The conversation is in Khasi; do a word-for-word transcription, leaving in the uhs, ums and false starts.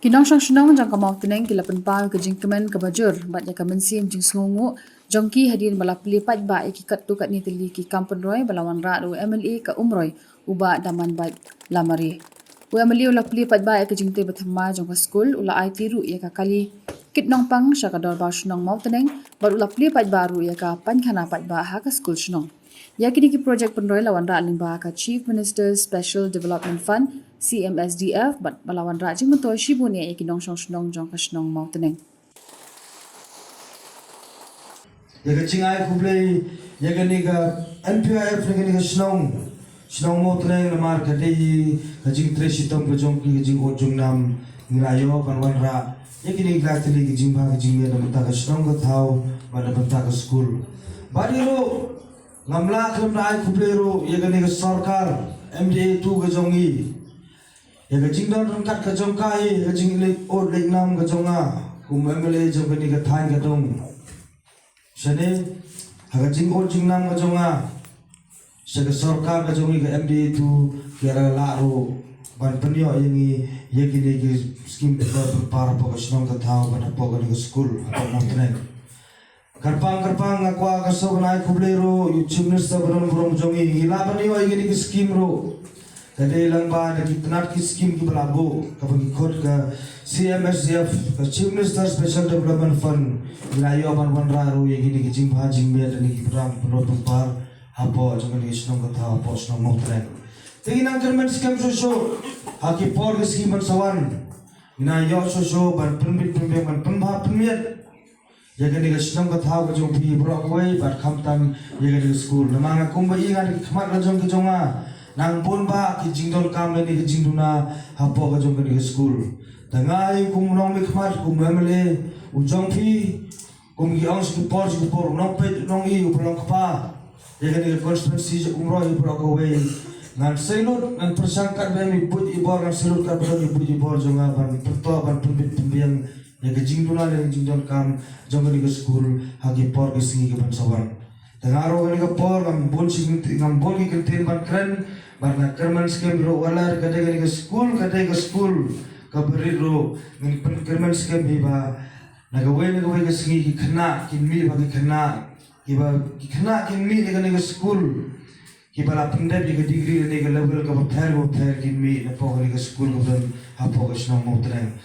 Ki nongshong shnong jong ka Mawtneng ki la pynpaw ïa ka jingkmen kaba jur bad ïa ka mynsiem jingsngewnguh jong ki hadien ba la plie paidbah ïa ki katto katne tylli ki kam pynroi ba la wanrah da u M L A ka Umroi, u Bah Damanbait Lamare. U M L A u la plie paidbah ïa ka jingtei ba thymmai jong ka skul, u la aiti ruh ïa ka kali kit nongpang sha ka Dorbar Shnong Mawtneng bad u la plie paidbah ruh ïa ka paikhana paidbah ha ka skul shnong. Ïa kine ki projek pynroi la wanrah lyngba ka Chief Minister's Special Development Fund, C M S D F, bad ba la wanrah jingmyntoi shibun ïa ki nongshong shnong jong ka shnong Mawtneng. Ïa ka jingai khublei ïa kane ka N P I F na kane ka shnong, shnong Mawtneng, namar ka dei ka jingtrei shitom ka jong ki, ka jingud jingnam. Ngi la ïoh ban wanrah ïa kine ki la tylli ki jingbha ki jingmiat na bynta ka shnong ka thaw bad na bynta ka skul. Bad ïa ruh ngam lah khlem da ai khublei ruh ïa kane ka sorkar M D A two ka jong ngi, ïa ka jingdon ryngkat ka jong ka, ïa ka jingleit ud leit nam ka jong nga kum M L A jong kane ka thaiñ ka dong. Shane ha ka jingud jingnam ka jong nga sha ka sorkar ka jong ngi ka M D A two, ki la lah ruh ban pynïoh ïa ngi ïa kine ki skim pynpar pynpar hapoh ka shnong ka thaw bad hapoh kane ka skul hapoh Mawtneng. Kyrpang kyrpang nga kwah ka sngewbha ban ai khublei ruh ïa u Chief Minister ba don burom jong ngi, ngi lah ban ïoh ïa kine ki skim ruh. Ka dei lyngba na ki tnat ki skim kiba la buh kaba ki khot ka C M S D F, ka Chief Minister Special Development Fund. Ngi la ïoh ban wanrah ruh ïa kine ki jingbha jingmiat na ki program pynroi pynpar hapoh jong kane ka shnong ka thaw hapoh shnong Mawtneng. Te ngi nang kyrmen skhem shuh shuh ha ki por ki skim ban sa wan. Ngi nang ïoh shuh shuh ban pynbit pynbiang ban pynbha pynmiat ïa kane ka shnong ka thaw ka jong phi baroh kawei bad khamtam ïa kane ka skul. Namar nga kumba i nga da ki khmat la jong ka jong nga, nang bun bha ki jingdonkam lane ki jingduna hapoh ka jong kane ka skul. Te nga i kum u nongmihkhmat, kum u M L A u jong phi, kum ki ong sha ki por sha ki por, u nongpeit u nong-i uba long kpa ïa kane ka constituency jong Umroi baroh kawei. Ngan salute, ngan pyrshang katba i buit i bor, ngan salute katba i buit i bor jong nga ban pyrto ban pynbit pynbiang ïa ka jingduna lane jingdonkam jong kane ka skul ha ki por ki sngi kiban sa wan. Te nga ruh kane ka por ngam bun shi, ngam bun ki kyntien ban kren, bad nga kyrmen skhem ruh wat la ka dei kane ka skul ka dei ka skul kaba rit ruh, ngan pynkyrmen skhem hi ba na kawei na kawei ka sngi ki khynnah kin mih, ba ki khynnah kiba, ki khynnah kin mih na kane ka skul kiba la pyndep ïa ka degree lane ka level kaba pher kaba pher kin mih napoh kane ka skul kaba don hapoh ka shnong Mawtneng.